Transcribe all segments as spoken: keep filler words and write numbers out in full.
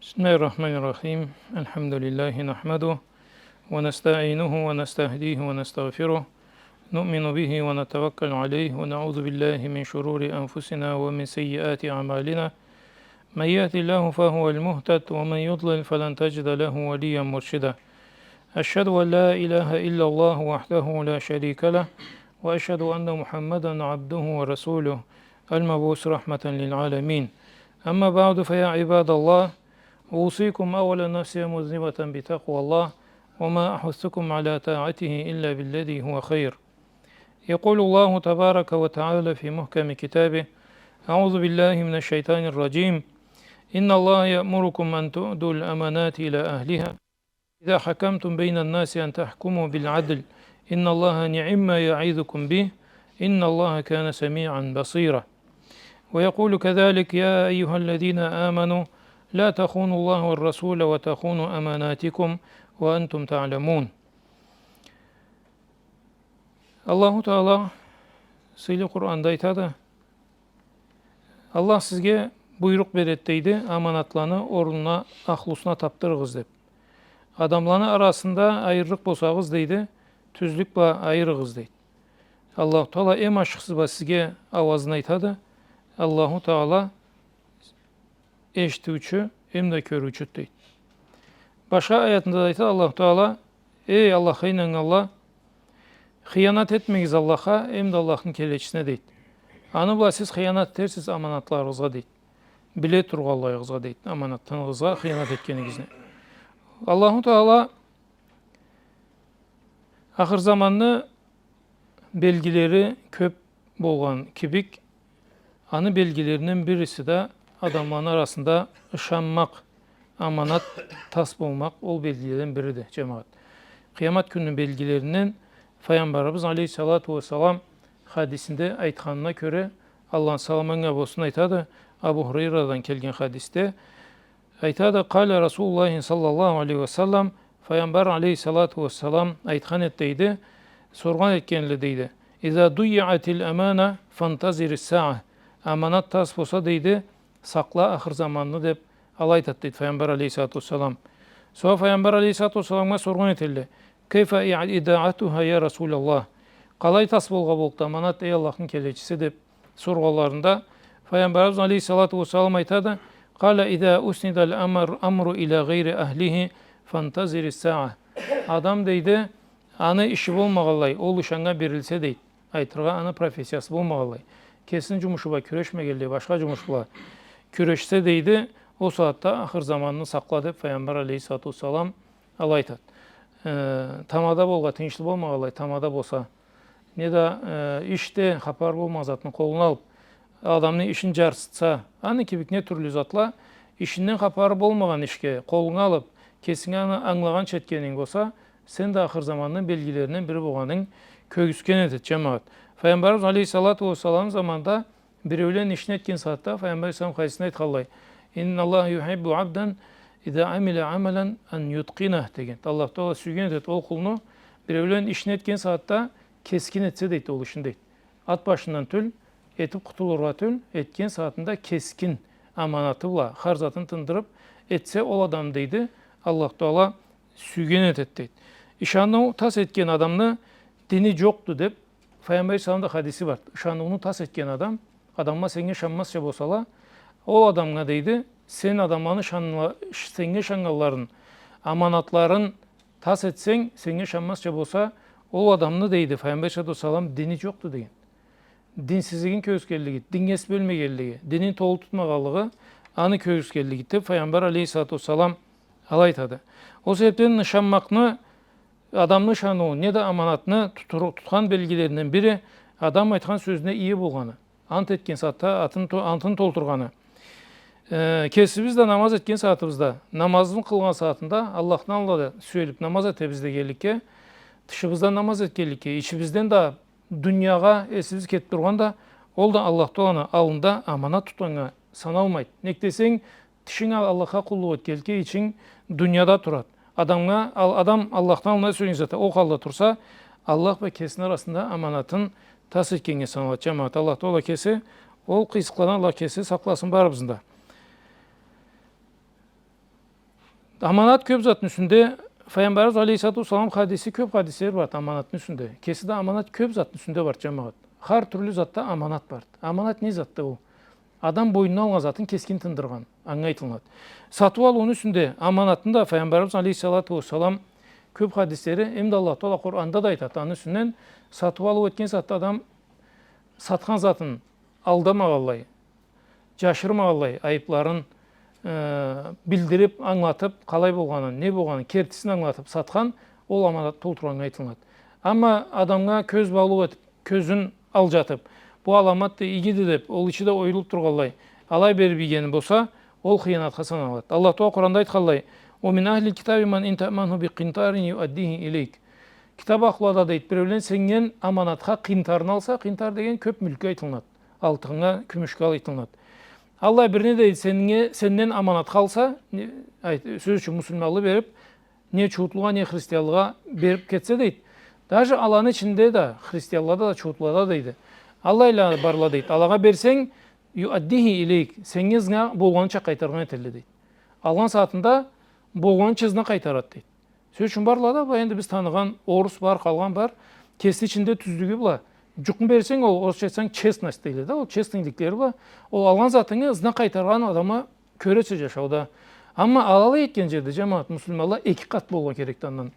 بسم الله الرحمن الرحيم. الحمد لله نحمده ونستعينه ونستهديه ونستغفره. نؤمن به ونتوكل عليه ونعوذ بالله من شرور أنفسنا ومن سيئات أعمالنا. من يهد الله فهو المهتد ومن يضلل فلن تجد له وليا مرشدا. أشهد أن لا إله إلا الله وحده لا شريك له وأشهد أن محمدا عبده ورسوله المبعوث رحمة للعالمين. أما بعد، فيا عباد الله، أوصيكم أولا نفسي مذنبة بتقوى الله، وما أحثكم على طاعته إلا بالذي هو خير. يقول الله تبارك وتعالى في محكم كتابه: أعوذ بالله من الشيطان الرجيم. إن الله يأمركم أن تؤدوا الأمانات إلى أهلها إذا حكمتم بين الناس أن تحكموا بالعدل، إن الله نعم ما يعظكم به، إن الله كان سميعا بصيرا. ويقول كذلك: يا أيها الذين آمنوا لا تخونوا الله والرسول وتخونوا أماناتكم وأنتم تعلمون. Аллаху Таала сыйлы Къуранда айтады: Аллах сизге буйрукъ береди, дейди, аманатланы орнуна, ахлусуна тапдырыгъыз деп. Адамланы арасында айырырыкъ болсагъыз, дейди, тюзлюк бла айырыгъыз, дейди. Аллаху Таала эм ашхысы бла сизге ауазын айтады. Аллаху Таала эшитиучю эм да кёрюучюдю, дейди. Башха аятында да айтады Аллаху Таала: эй Аллахха ийнаннганла, хыянат этмегиз Аллахха эм да Аллахны келечисине, дейди. Аны бла сиз хыянат этерсиз аманатларыгъызгъа, дейди. Биле тургъанлайыгъызгъа, дейди, аманатларыгъызгъа хыянат этгенигизни. Аллаху Таала ахыр заманны белгилери кёп болгъан кибик, аны белгилеринден бириси да адамланы арасында ышанмакъ, аманат тас болмакъ, ол белгилерден бириди, джамагъат. Къыямат кюнню белгилеринден Файгъамбарыбыз алейхиссалату уассалам хадисинде айтханына кёре, Аллахны саламы анга болсун, айтады, Абу Хурайрадан келген хадисде, айтады: قال رسول الله صلى الله عليه وسلم, Файгъамбар алейхиссалату уассалам айтхан эди, дейди, соргъан этгенле, дейди: إذا ضيعت الأمانة فانتظر الساعة. Аманат тас болса, дейди, сакъла ахыр заманны, деп, алай айтады, дейди, Файгъамбар алейхиссалату уассалам. Сора Файгъамбар алейхиссалату уассаламгъа соргъан этелле: كيف إضاعتها يا رسول الله؟ Къалай тас болгъа боллукъду аманат, эй Аллахны келечиси, деп соргъанларында, Файгъамбарыбыз алейхиссалату уассалам айтады: قال إذا أسند الأمر إلى غير أهله فانتظر الساعة. Адам, дейди, аны иши болмагъанлай, ол иш анга берилсе, дейди. Айтыргъа, аны профессиясы болмагъанлай, кесини джумушу бла кюрешмегенлей, башха джумуш бла кюрешсе, дейди, ол сагъатда ахыр заманны сакъла, деп Файгъамбар алейхиссалату уассалам алай айтады. Э, тамада болгъа, тыйыншлы болмагъанлай, тамада болса, неда, э, ишде хапары болмагъан затны къолуна алып, адамны ишин джарсытса, аны кибик не тюрлю затла, ишинден хапары болмагъан ишге къолунга алып, кесинг аны ангылагъанча этгенинг болса, сен да ахыр заманны белгилеринден бири болгъанынг кёргюзтген этеди, джамагъат. Файгъамбарыбыз алейхиссалату уассалам заманда биреулен ишни этген сагъатда, Файгъамбар алейхиссалам хадисинде айтханлай: إن الله يحب عبدا إذا عمل عملا أن يتقنه, деген. Аллах Таала сюйген этеди ол къулну, биреулен ишни этген сагъатда кескин этсе, дейди, ол ишин, дейди. Ат башындан тюл, этип къутулургъа тюл, этген сагъатында кескин, аманаты бла, хар затын тындырып этсе, ол адам, дейди, Аллах Таала сюйген этеди, дейди. Ишанны тас этген адамны дини джокъду, деп, Файгъамбар алейхиссаламны да хадиси бар. Ышаныуну тас этген адам, адамла сеннге ышанмазча болсала, ол адамгъа, дейди, сен адамланы ышанла-, сеннге ышаннганларын, аманатларын тас этсенг, сеннге ышанмазча болса, ол адамны, дейди, Файгъамбар алейхиссалату уассалам, дини джокъду, деген. Динсизлигин кёргюзтгенлиги, динге эс бёлмегенлиги, динин толу тутмагъанлыгъы аны кёргюзтгенлиги, деп Файгъамбар алейхиссалату уассалам алай айтады. Ол себепден ышанмакъны, адамны ышаныуун, неда аманатны тутур-, тутхан белгилеринден бири адам айтхан сёзюне ие болгъаны, ант этген сагъатда атын то-, антын толтургъаны. Э, кесибиз да намаз этген сагъатыбызда, намазын къылгъан сагъатында Аллахны аллында сюелип намаз этебиз дегенликге, тышыбыздан намаз этгенликге, ичибизден да дуниягъа эсибиз кетип тургъанда, ол да Аллах Тааланы аллында аманат тутханнга саналмайды. Нек десенг, тышынг Ал-, Аллахха къуллукъ этгенликге, ичинг дунияда турады. Адамгъа, ал-, адам Аллахны аллында сюелген сагъатда ол халда турса, Аллах бла кесини арасында аманатын тас этгеннге саналады, джамагъат. Аллах Таала кеси ол къыйсыкъладан Аллах кеси сакъласын барыбызны да. Аманат кёб затны юсюнде, Файгъамбарыбыз алейхиссалату уассалам хадиси, кёб хадислери барды аманатны юсюнде. Кеси да аманат кёб затны юсюнде барды, джамагъат. Хар тюрлю затда аманат барды. Аманат не затды ол? Адам бойнуна алгъан затын кескин тындыргъан, анга айтылынады. Сатыу-алыуну юсюнде аманатны да Файгъамбарыбыз алейхиссалату уассалам кёб хадислери, эм да Аллаху Тагъала Къуранда да айтады. Аны юсюнден сатыу-алыу этген затда адам сатхан затын алдамагъанлай, джашырмагъанлай, айыбларын, э, билдириб, ангылатыб, къалай болгъанын, не болгъанын, кертисин ангылатыб сатхан, ол аманат толтургъаннга айтылынады. Амма адамгъа кёз баулукъ этиб, кёзюн алджатыб, бу аламатды, игиди деб, ол ичи да оюлуб тургъанлай, алай бериб ийгени болса, ол хыянатха саналады. Аллаху Тагъала Къуранда айтханлай: «Уа мин ахлиль-китаби ман ин таъманху би къинтарин юаддихи илейк». Китаб ахлулада, дейди, биреулен сенден аманатха къинтарны алса, къинтар деген кёб мюлкге айтылынады. Алтыннга, кюмюшге айтылынады. Аллай бирини, дейди, сеннге, сенден аманатха алса, не, айт, сёз ючюн, муслиманлы бериб, не чууутлугъа, не христианлыгъа бериб кетсе, дейди. Даже аланы ичинде да, христианлада да, чууутлада да, дейди. Аллайла барла, дейди. Алагъа берсенг, юаддихи илейк, сеннге ызынга болгъаныча къайтаргъан этелле, дейди. Алгъан сагъатында болгъаныча ызына къайтарады, дейди. Сёз ючюн, барла да, бу энди биз таныгъан орус бар, къалгъан бар. Кеси ичинде тюзлюгю бла. Джукъну берсенг, ол, орусча айтсанг, честность дейле да, ол честныйликлери бла. Ол алгъан затынгы ызына къайтаргъан адамы кёресе джашауда. Амма алай этген джерде, джамагъат, муслиманла эки къат болгъа керекди андан.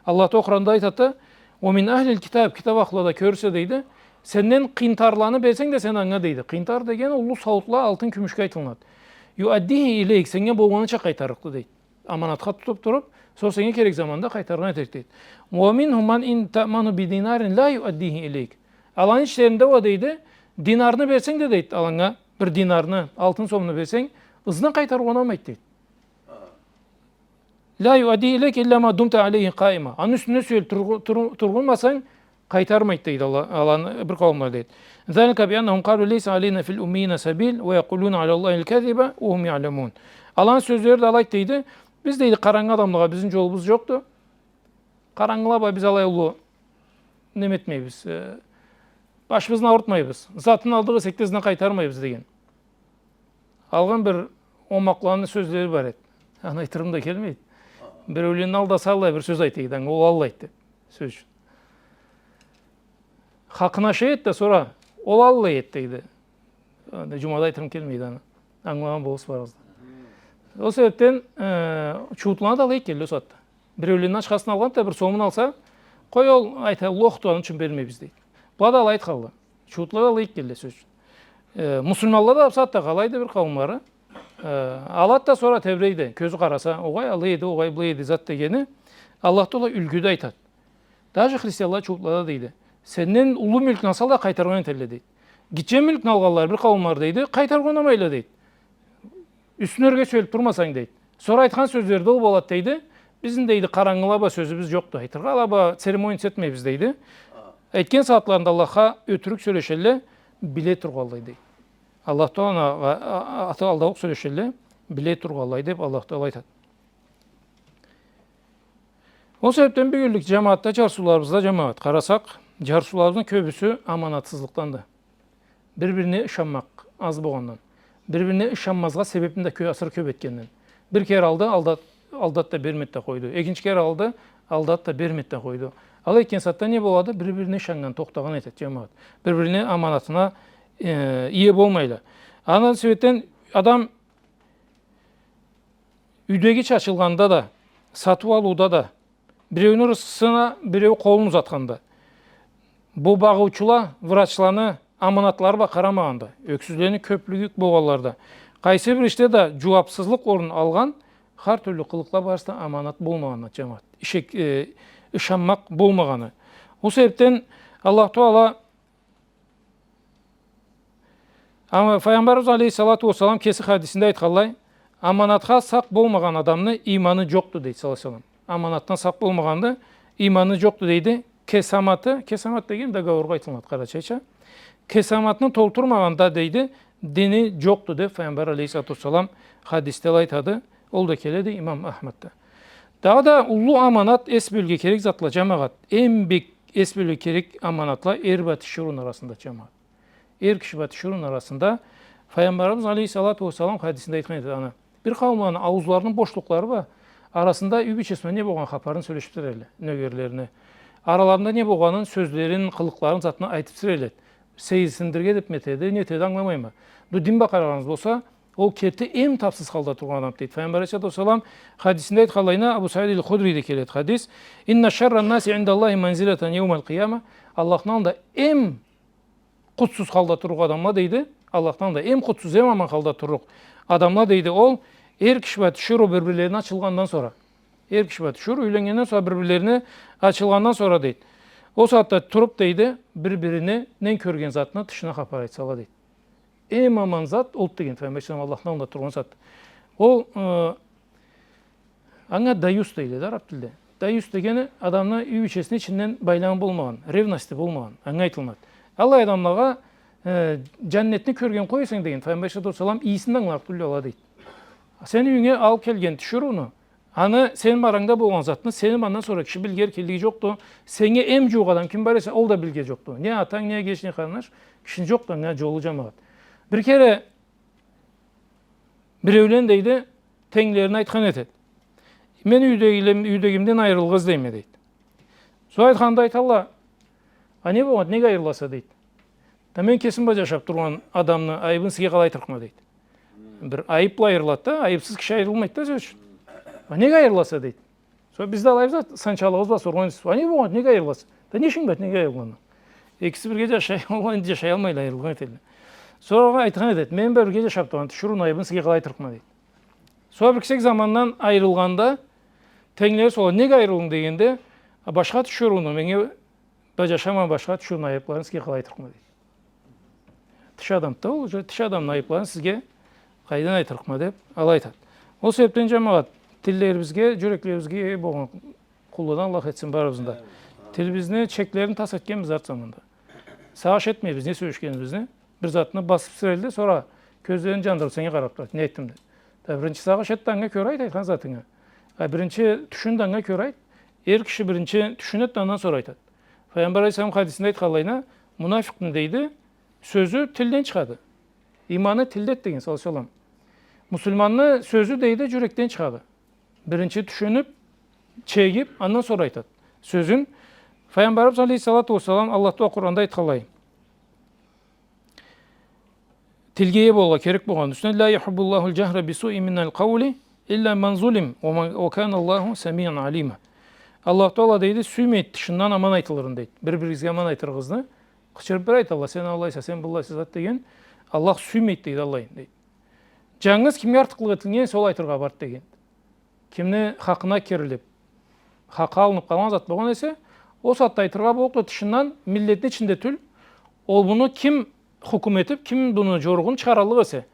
Аллаху Тагъала Къуранда айтады: «Уа мин ахлиль-китаб», китаб ахлулада кёрсе, дейди, сенден къинтарланы берсенг да сен анга, дейди. Къинтар деген уллу сауутла алтын, кюмюшге айтылынады. «Юаддихи илейк», сеннге болгъаныча къайтарыкъды, дейди. Аманатха тутуб туруб, сора сеннге керек заманда къайтаргъан этерик, дейди. «Уа минхум ман ин таъманху би динарин ла юаддихи илейк». Аланы ичлеринде уа, дейди, динарны берсенг да, дейди, аланнга бир динарны, алтын сомну берсенг, ызына къайтарыб унамайды, дейди. «Ла юаддихи илейк илля ма думта алейхи къаима». Аны юсюнде сюелиб тур-, тур-, тургъунмасанг, къайтармайды, дейди, ала-, аланы бир къауумла, дейди. «Залика би аннахум къалу лейса алейна филь уммийина сабиль уа якъулуна аля Аллахиль казиба уа хум яъламун». Аланы сёзлери да алайды, дейди. Биз, дейди, къарангы адамлагъа бизни джолубуз джокъду. Къарангыла бла биз алай уллу неме этмейбиз, э, башыбызны аурутмайбыз. Затын алдыкъ эсек да, ызына къайтармайбыз деген. Алгъын бир омакъланы сёзлери бар эди. Аны айтырым да келмейди. Биреулени алдаса, аллай бир сёз айта эди, ол аллайды, сёз ючюн. Хакъын ашай эди да, сора ол аллай эди, дейди. Аны джумада айтырым келмейди аны. Ангылагъан болурсуз барыгъыз да. Ол себебден, э, чууутланы да алай этгенле ол сагъатда. Биреулени ачхасын алгъанды да, бир сомун алса, къой, ол, айта, лохду, аны ючюн бермейбиз, дейди. Была да алай айтханла. Чууутла да алай этгенле, сёз ючюн. Э, муслиманла да бусагъатда къалайды бир къауумлары. Э, алады да, сора тебрейди, кёзю къараса, огъай, алай эди, огъай, былай эди зат дегени. Аллах Тагъала юлгюде айтады. Даже христианла, чууутла да, дейди, сенден уллу мюлкню алса да, къайтаргъан этелле, дейди. Гитче мюлкню алгъанла бир къауумла, дейди, къайтарыб унамайла, дейди. Юсюне ёрге сюелиб турмасанг, дейди. Сора айтхан сёзлери да ол болады, дейди. Бизни, дейди, къарангыла бла сёзюбюз джокъду айтыргъа, ала бла церемониться этмейбиз, дейди. Этген сагъатларында Аллахха ётюрюк сёлешелле, биле тургъанлай, дейди. Аллах Тагъаланы а-, а-, аты алдаукъ сёлешелле, биле тургъанлай, деб Аллах Тагъала айтады. Ол себебден бюгюнлюк джамагъатда, джарсыуларыбызда, джамагъат, къарасакъ, джарсыуларыбызны кёбюсю аманатсызлыкъданды. Бир-бирине ышанмакъ аз болгъандан, бир-бирине ышанмазгъа себебни да кё-, асыры кёб этгенден. Бир кере алды, алдат-, алдат да, бермед да къойду. Экинчи кере алды, алдат да, бермед да къойду. Алай этген сагъатда не болады? Бир-бирине ышаннган тохтагъан этед, джамагъат. Бир-бирине аманатына, э, ие болмайла. Андан себебден адам юйдеги чачылгъанда да, сатыу-алыуда да, биреуню рысхысына биреу къолун узатханда, бу багъыучула врачланы аманатлары бла къарамагъанда, ёксюзлени кёблюгю болгъанларда, къайсы бир ишде да джууабсызлыкъ орун алгъан, хар тюрлю къылыкъла барысы да аманат болмагъаны, джамагъат. Ишек, э, ышанмакъ болмагъаны. Ол себебден Аллах Тагъала Амма Файгъамбарыбыз алейхиссалату уассалам кеси хадисинде айтханлай, аманатха сакъ болмагъан адамны иманы джокъду, дейди, саллаллаху алейхи ва саллам. Аманатдан сакъ болмагъанны иманы джокъду, дейди. Кесаматы, кесамат деген договоргъа айтылынады къарачайча. Кесаматны толтурмагъан да, дейди, дини джокъду, деб Файгъамбар алейхиссалату уассалам хадисде алай айтады. Ол да келеди имам Ахмадда. Дагъыда уллу аманат, эс бёлюрге керек затла, джамагъат. Эм бек эс бёлюрге керек аманатла эр бла тиширыуну арасында, джамагъат. Эр киши бла тиширыуну арасында. Файгъамбарыбыз алейхиссалату уассалам хадисинде айтхан эди аны. Бир къауумланы аузларыны бошлукълары бла Арасында юй бийчеси бла не болгъан хапарын сёлешиб сюрелле, нёгерлерине. Араларында не болгъанын, сёзлерин, къылыкъларын, затны айтыб сюрелле. Сейирсиндирирге дебми этеди, не этеди, ангыламайма. Бу дин бла къарагъаныбыз болса, ол керти эм табсыз халда тургъан адам, дейди. Файгъамбар алейхиссалату уассалам хадисинде айтханлайына, Абу Саид аль-Худрийде келеди хадис: «Инна шарра ннаси индаллахи манзилатан яумал къияма». Аллахны аллында эм къутсуз халда турлукъ адамла, дейди. Аллахны аллында эм къутсуз, эм аман халда турлукъ адамла, дейди, ол эр киши бла тиширыу бир-бирлерине ачылгъандан сора. Эр киши бла тиширыу юйленнгенден сора, бир-бирлерине ачылгъандан сора, дейди. Ол сагъатда туруб, дейди, бир-бирине не кёрген затны тышына хапар айтсала, дейди. Эм аман зат ол деген, Файгъамбар алейхиссалам, Аллахны аллында тургъан зат. Ол, э, анга даюс дейле да араб тилде. Даюс дегени адамны юй бийчесини ичинден байламы болмагъан, ревности болмагъан, анга айтылынады. Аллай адамлагъа, э, джаннетни кёрген къой эсенг деген, Файгъамбар алейхиссалату уассалам, ийисин да ангыларыкъ тюлле ала, дейди. Сен юйюнге алыб келген тиширыуну, аны сени арангда болгъан затны сени андан сора киши билирге эркинлиги джокъду. Сеннге эм джууукъ адам ким бар эсе, ол да билирге джокъду. Не атанг, не эгеч, не къарнаш, кишини джокъду анга джолу, джамагъат. Бир кере биреулен, дейди, тенглерине айтхан этеди: «Мен юйдегиле-, юйдегимден айырылгъа излейме», дейди. Сора айтханда айталла: «А не болгъанды, неге айырыласа?» дейди. «Да мен кесим бла джашаб тургъан адамны айыбын сизге къалай айтырыкъма?» дейди. Бир айыб бла айырылады да, айыбсыз киши айырылмайды да, сёз ючюн. «А неге айырыласа?» дейди. Сора биз да алайбыз да, санчалыгъыбыз бла соргъан эдик: «А не болгъанды, неге айырыласа?» «Да не ишинг барды, неге айырылгъандан?» Экиси бирге джашай, ол энди джашаялмайла, айырылгъан этелле. Сора айтхан этеди: «Мен бла бирге джашаб тургъан тиширыуну айыбын сизге къалай айтырыкъма?» дейди. Сора бир кесек замандан айырылгъанда, тенглери соргъан: «Неге айырылдынг?» дегенде: «А, башха тиширыуну меннге бла джашамагъан башха тиширыуну айыбларын сизге къалай айтырыкъма?» дейди. Тыш адамды да ол, уже тыш адамны айыбларын сизге къайдан айтырыкъма деб, алай айтады. Ол себебден, джамагъат, тиллерибизге, джюреклерибизге ие болгъан къулладан Аллах этсин барыбызны да. Тилибизни чеклерин тас этгенбиз арт заманда. Сагъыш этмейбиз не сёлешгенибизни. Бир затны басыб сюрелле, сора кёзлерин джандырыб сеннге къараб турады, не айтдым деб. Да биринчи сагъыш эт да, анга кёре айт айтхан затынгы. А биринчи тюшюн да, анга кёре айт. Эр киши биринчи тюшюнеди да, андан сора айтады. Файгъамбар алейхиссалам хадисинде айтханлайына, мунафикъны, дейди, сёзю тилден чыгъады. Иманы тилдеди деген, саллаллаху алейхи ва саллам. Муслиманны сёзю, дейди, джюрекден чыгъады. Биринчи тюшюнюб, чегиб, андан сора айтады сёзюн. Файгъамбарыбыз алейхиссалату уассалам Аллах Тааля Къуранда айтханлай: тилге ие болургъа керек болгъан юсюнден: «Ля юхиббуллахуль джахра бисуи миналь къаули илля ман зулим, уа ман, уа каналлаху самиан алима». Аллах Тааля, дейди, сюймейди тышындан аман айтылырын, дейди. Бир-биригизге аман айтырыгъызны къычырыб бир айталла: «Сен аллайса, сен быллайса», зат деген. Аллах сюймейди, дейди, аллайын, дейди. Джангыз кимге артыкълыкъ этилген эсе, ол айтыргъа барды деген. Кимни хакъына кирилиб, хакъы алыныб къалгъан зат болгъан эсе, ол сагъатда айтыргъа боллукъду тышындан, миллетни ичинде тюл. Ол муну ким хукум этиб, ким муну джоругъун чыгъараллыкъ эсе,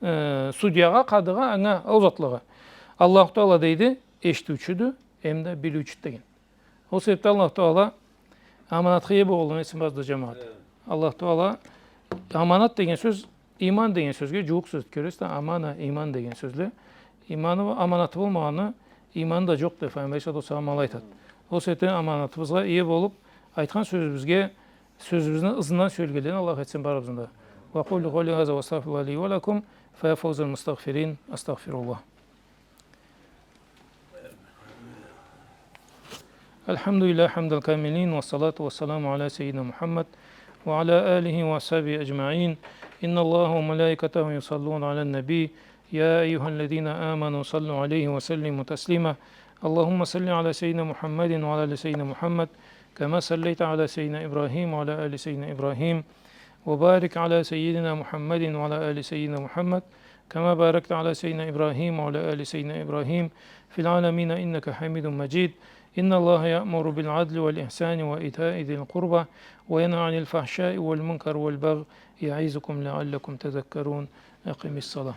э, судьягъа, къадыгъа, анга, ол затлагъа. Аллаху Тааля, дейди, эшитиучюдю, эм да билиучюдю деген. Ол себебден Аллах Тааля аманатха ие болгъанланы этсин барыбызны да, джамагъат. Амин. Аллах Тааля, аманат деген сёз иман деген сёзге джууукъ сёз, кёресиз да, амана, иман деген сёзле. Иманы, аманаты болмагъанны иманы да джокъду деб Файгъамбар алейхиссалату уассалам алай айтады. Ол себебден аманатыбызгъа ие болуб, айтхан сёзюбюзге, сёзюбюзню ызындан сюелгенледен Аллах этсин барыбызны да. Ва къулу къаули хаза ва астагъфируллаха ли ва лакум, фа я фаузаль мустагъфирин, астагъфируллах. الحمد لله حمد الكاملين، والصلاة والسلام على سيدنا محمد وعلى آله وأصحابه أجمعين. إن الله وملائكته يصلون على النبي، يا أيها الذين آمنوا صلوا عليه وسلموا تسليما. اللهم صل على سيدنا محمد وعلى آل سيدنا محمد، كما صليت على سيدنا إبراهيم وعلى آل سيدنا إبراهيم، وبارك على سيدنا محمد وعلى آل سيدنا محمد، كما باركت على سيدنا إبراهيم وعلى آل سيدنا إبراهيم في العالمين إنك حميد مجيد. إن الله يأمر بالعدل والإحسان وإيتاء ذي القربى وينهى عن الفحشاء والمنكر والبغي يعظكم لعلكم تذكرون. أقم الصلاة.